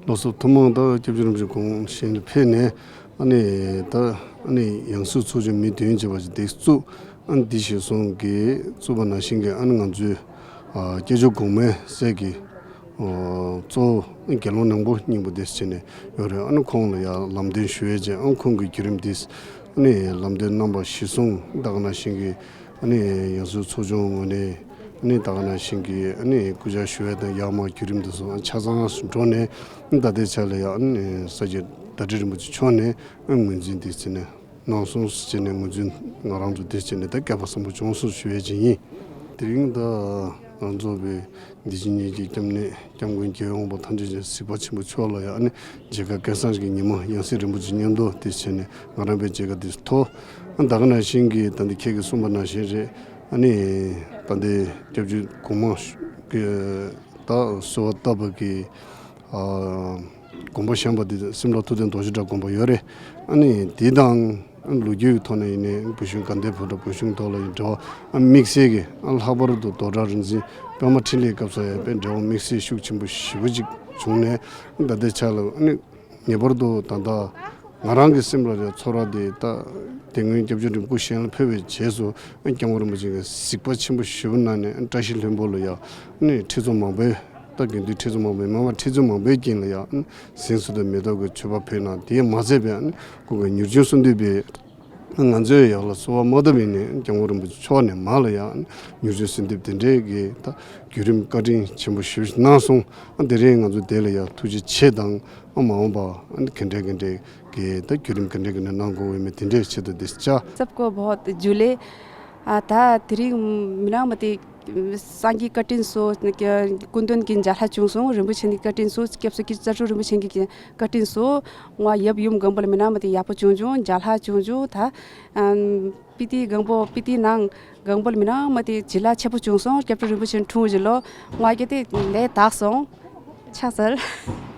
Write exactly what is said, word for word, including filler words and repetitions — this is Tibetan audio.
ལགས་སོ། ཐུན་མོང་ད་སྐྱབས་རྗེ་རིན་པོ་ཆེ་དགོངས་གཞན་ལ་ཕེབས་ནས་ཨ་ནི་ད་ཨ་ནི་ཡང་སྲིད་ཚོགས་ཆུང་མི་བདུན་བྱས་པ་ཞིག་དེ་བཙུགས། ཨ་ནི་འདི་ཞེས་སོང་གི་བཙུགས་པ་ནང་བཞིན་གྱི་ཨ་ནི་ང་ཚོའི་ཨ་སྐྱབས་མཆོག་གོང་མའི་སྲས་ཀྱི་ཨོ་གཙོ་བོ་དགེ་སློང་ནག་པོ་སྙིང་པོ་དེ་བྱས་ནས་ཡོད་རེད། ཨ་ནི་ཁོང་ལ་ཡང་ལམ་སྟོན་ཞུ་ཡས་བྱས། ཨ་ནི་ཁོང་གི་བརྒྱུད་རིམ་དེ་ཨ་ནི་ལམ་སྟོན་གནང་པ་གཞིར་བཟུང་ད་ག་ནང་བཞིན་གྱི་ཨ་ནི་ཡང་སྲིད་ཚོགས་ཆུང་ངོས་ནས་ཨ་ནི་ད་ག་ནང་བཞིན་གྱི་ཨ་ནི་སྐུ་ཕྱག་ཞུ་ཡས་དང་ཡར་མར་བརྒྱུད་རིམ་དེ་ཚོ་ཆ་ཚང་འགྲོ་ནས་ད་ལྟའི་ཆ་ལ་ཡང་ཨ་ནི་ས་སྐྱ་བདག་ཁྲི་རིན་པོ་ཆེ་མཆོག་ནས་ཨ་ངོས་འཛིན་དེ་བྱས་ནས་གནང་སོང་ཟེར་ནས་ངོས་འཛིན་ང་རང་ཚོ་དེ་བྱས་ནས་ད་སྐལ་པ་བཟང་པོ་བྱུང་སོང་ཞུ་ཡས་ཅིག་ཡིན། དེ་རིང་ད་ང་ཚོ་བའི་འདི་ཕྱི་གཉིས་ཀྱི་སྐྱབས་གནས་སྐྱབས་མགོན་རྒྱལ་བའི་དབང་པོ་ཐམས་ཅད་མཁྱེན་གཟིགས་པ་ཆེན་པོ་མཆོག་ལ་ཡང་ཨ་ནི་མཇལ་ཁ་སྐལ་བཟང་ཞིག་གི་ཉི་མ་ཡང་སྲིད་རིན་པོ་ཆེ་མཉམ་དུ་དེ་བྱས་ནས་ང་རང་བའི་མཇལ་ཁ་དེ་ཐོབ། ཨ་ད་ག་ནང་བཞིན་གྱི་ད་འདི་ཁྱེད་ཀྱིས་གསུངས་པ་ནང་བཞིན་རེད། ཨ་ནི་ད་འདི་སྐྱབས་རྗེ་གོང་མ་གི་ད་གསོལ་བ་བཏབ་པ་གི་ཨ་དགོན་པ་བཞེངས་པ་འདི་སེམས་རྟོགས་ཐུབ་བསྟན་རྡོ་རྗེ་བྲག་དགོན་པ་ཡོད་རེད། ཨ་ནི་འདི་དང་ལོ་རྒྱུས་ཀྱི་ཐོག་ནས་ཡིན་ནའི་བུ་ཆུང་དགའ་ལྡན་ཕོ་བྲང་བུ་ཆུང་ཐོག་ལ་ཡིན་འབྲེལ་བ་ཨ་དམིགས་བསལ་གྱི་ཨ་ལྷག་པར་དུ་རྡོར་བྲག་རིག་འཛིན་པད་མ་འཕྲིན་ལས་སྐབས་སུ་ཡང་དཔེ་འབྲེལ་བ་དམིགས་བསལ་ཤུགས་ཆེན་པོ་ཞེ་པོ་ཅིག་བྱུང་ནས་ད་ལྟའི་ཆ་ལ་ཨ་ནི་ངེས་པར་དུ་ད་ལྟ་ང་རང་གི་སེམས་ལ་རེ་ཚོར་བ་དེ་ད་དེ་སྔོན་སྐྱབས་རྗེ་རིན་པོ་ཆེ་གཞན་ལ་ཕེབས་པའི་རྗེས་སུ་ཨ་སྐྱབས་མགོན་རིན་པོ་ཆེ་གིས་གཟིགས་པ་ཆེན་པོ་ཞེ་པོ་གནང་ནས་ཨ་བཀྲ་ཤིས་ལྷུན་པོ་ལ་ཡང་ཨ་ནི་ཁྲི་ཚོ་མང་པོའི་ད་དགེ་འདུན་ཁྲི་ཚོ་མང་པོའི་མི་མང་ཁྲི་ཚོ་མང་པོའི་དཀྱིལ་ལ་ཡང་གཟེངས་སུ་ཐོན་མེ་ཏོག་གི་མཆོད་པ་ཕུལ་གནང་། དེས་མ་ཚད་པའི་ཁོང་གི་མྱུར་བྱོན་གསོལ་འདེབས་པའི་ང་ཚོས་ཡག་ལ་གསོལ་བ་མ་བཏབ་པ་ཡིན་ནའི་སྐྱབས་མགོན་རིན་པོ་ཆེ་མཆོག་ནས་མར་ལ་ཡང་མྱུར་བྱོན་གསོལ་འདེབས་དེ་འདྲའི་གི་ད་བརྒྱུད་རིམ་བཀའ་དྲིན་ཆེན་པོ་ཞེ་པོ་ཞིག་གནང་སོང་། ཨ་དེ་རིང་ང་ཚོ་དེ་ལ་ཡང་ཐུགས་རྗེ་ཆེ་དང་ཨ་མ་འོངས་པ་ཨ་ག་འདྲས་ག་འདྲས་ཀྱི་ད་བརྒྱུད་རིམ་ག་འདྲས་ག་འདྲས་གནང་དགོས་པའི་མི་དེ་འདྲའི་ཆེད་དུ་དེ་བྱ། सबको बहुत जुले। ཨ་ད་དེ་རིང་མི་ནང་མ་དེ་སངས་རྒྱས་བཀའ་དྲིན་གསོ། སྐུ་མདུན་གྱི་མཇལ་ལྷ་བྱུང་སོང་། རིན་པོ་ཆེ་གི་བཀའ་དྲིན་གསོ། སྐྱབས་སུ་སྐྱབས་སུ་རིན་པོ་ཆེ་གི་བཀའ་དྲིན་གསོ། ང་ཡབ་ཡུམ་སྒང་པོ་ལ་མི་ནང་མ་དེ་ཡག་པོ་བྱུང་བྱུང་། མཇལ་ལྷ་བྱུང་བྱུང་། ད་ཨམ་སྤི་ཏི་སྒང་པོ་སྤི་ཏི་ནང་སྒང་པོ་ལ་མི་ནང་མ་དེ་བྱིན་རླབས་ཆེ་པོ་བྱུང་སོང་། སྐྱབས་རྗེ་རིན་པོ་ཆེ་འཁྲུངས་བཞིན་ལོ་ང་གི་དེ་ལས་དག་སོང་། ཕྱག་འཚལ།